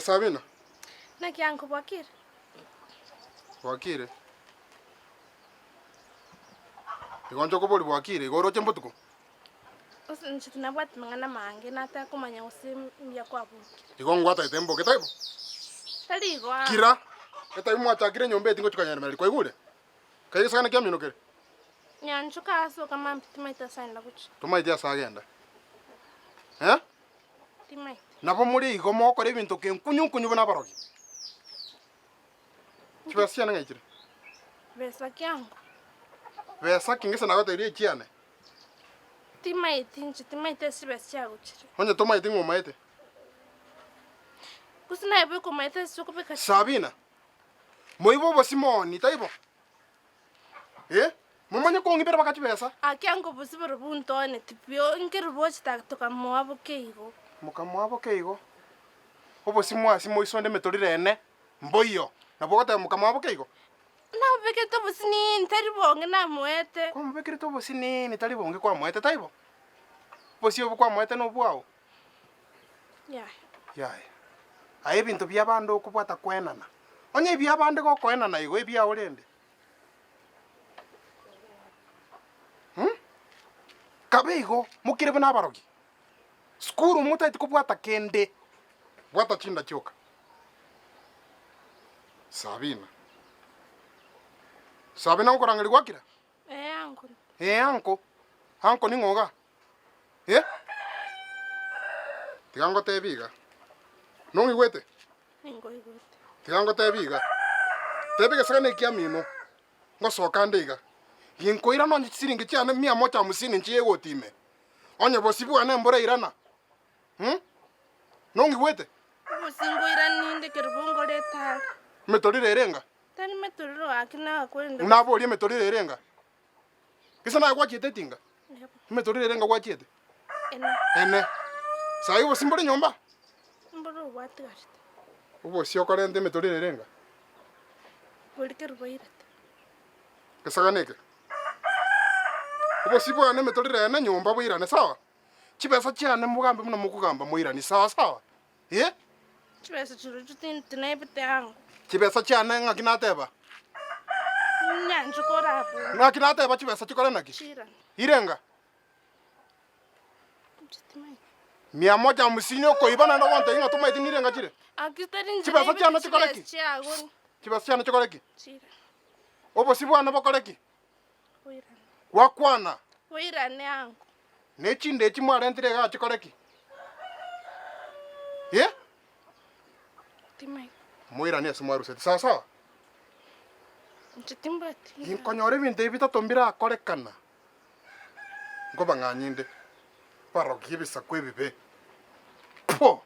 Sabina. Naki anko bwakire? Bwakire. Igo nche okoboria bwakire, igo oroche mbotuko? Gose inche tinabwati mang'ana mange nataka komanya gose mbuya kwabokire. Igo ngwatagete mboke taibo? Tari igo aa. Kira, etaibo mwachakire enyomba eye tingochia konyeremereria, kwaigure? Kai egesagane kiamino kere? Nyanchoka asoka mambia timaeti ase agenda gochia. Tomaeti ase agenda. Eh? Timaeti. Nabo more igo mogokora ebinto kenkunyu nkunyu buna abarogi. Chibesa chiane ng'ai chire? Besa kiango. Besa ki ngese nagotebirie echiane? Timaeti inche, timaeti ase chibesa chiago chire. Onye tomaeti ng'o omaete? Gose naye boka omaete ase okobeka Sabina, moibe obosimoni, taibo? Eh, momanye kong'ibera baka chibesa? Akia nkobosi borobwo ntooneti pi, nkerubochi ta tokamoa boke igo. Mokamoa boke igo? Obosi mwasi moisonde emetoriro ene, mboiyo. Nabwo ogoteba mokamoa boke igo? Namobekerete obosinini, tari bonge namoete. Kwamobekerete obosinini, tari bonge kwamoete, taibo? Obosie obwo kwamoete nobwao? Yaya. Yaya. Aye ebinto bi'abande okobwata koenana. Onye ebi'abande gokoenana igo ebiao rende. Mh? Kabe igo, mokire buna abarogi. Sukuru motaeti kobwata kende, bwata chinda chioka. Sabina. Sabina ngokorangeria gwakira? Ee uncle. Ee uncle. Uncle ning'o igaa? Eh? Tiga ngotebie iga. Nong'igwete? Ninkoigwete. Tiga ngotebie iga. Tebia egesagane ekiamino, ngosoka nde iga. Ginkoira nonye chisiringi chiane mia moja hamsini nchiye egoti ime. Onye bosio bwane mborairana. Mh? Nong'igwete? Obosie nkoiranie inde kerubo nkore etari. Emetoriro ere enga? Tari metoriro gaki nagakorende. Naborie emetoriro ere enga? Gese naye gwachiete etinga? Emetoriro ere enga gwachiete? Ene. Ene. Saii obosie mbore nyomba? Mbore obwatigarete. Obosie okorenta emetoriro ere enga? Bori kerubo airete. Gesagane eke. Obosie bwane emetoriro ene nyomba boirane sawa? Chibesa chiane mogambe buna mokogamba moiranie sawa sawa? Eh? Chibesa chirochio tin- tinaebete ango. Chibesa chiane ng'aki nateba? Nyanche korabore. Ng'aki nateba chibesa chikore naki? Chirane. Irenga? Inche timaeti. Mia moja hamsini okoiba naende ogontebia ng'a tomaeti nirenga chire? Aki tari inche Chibesa naebete chiane chikore chibesa ki? chiago. Chibesa chiane chikore ki? Chirane. Obosie bwane bokore ki? Boirane. Gwakwana. Boirane ango. Ne chinde echi mwarentire igaa chikore ki? Eh? Timaeti. Moirane ase mwaruseti. Sawa sawa? Inche timbwati. Ginkonyora ebinto ebi bitato mbirakorekana, nkobang'anyinde, barogie ebisaku ebibe. Pwo!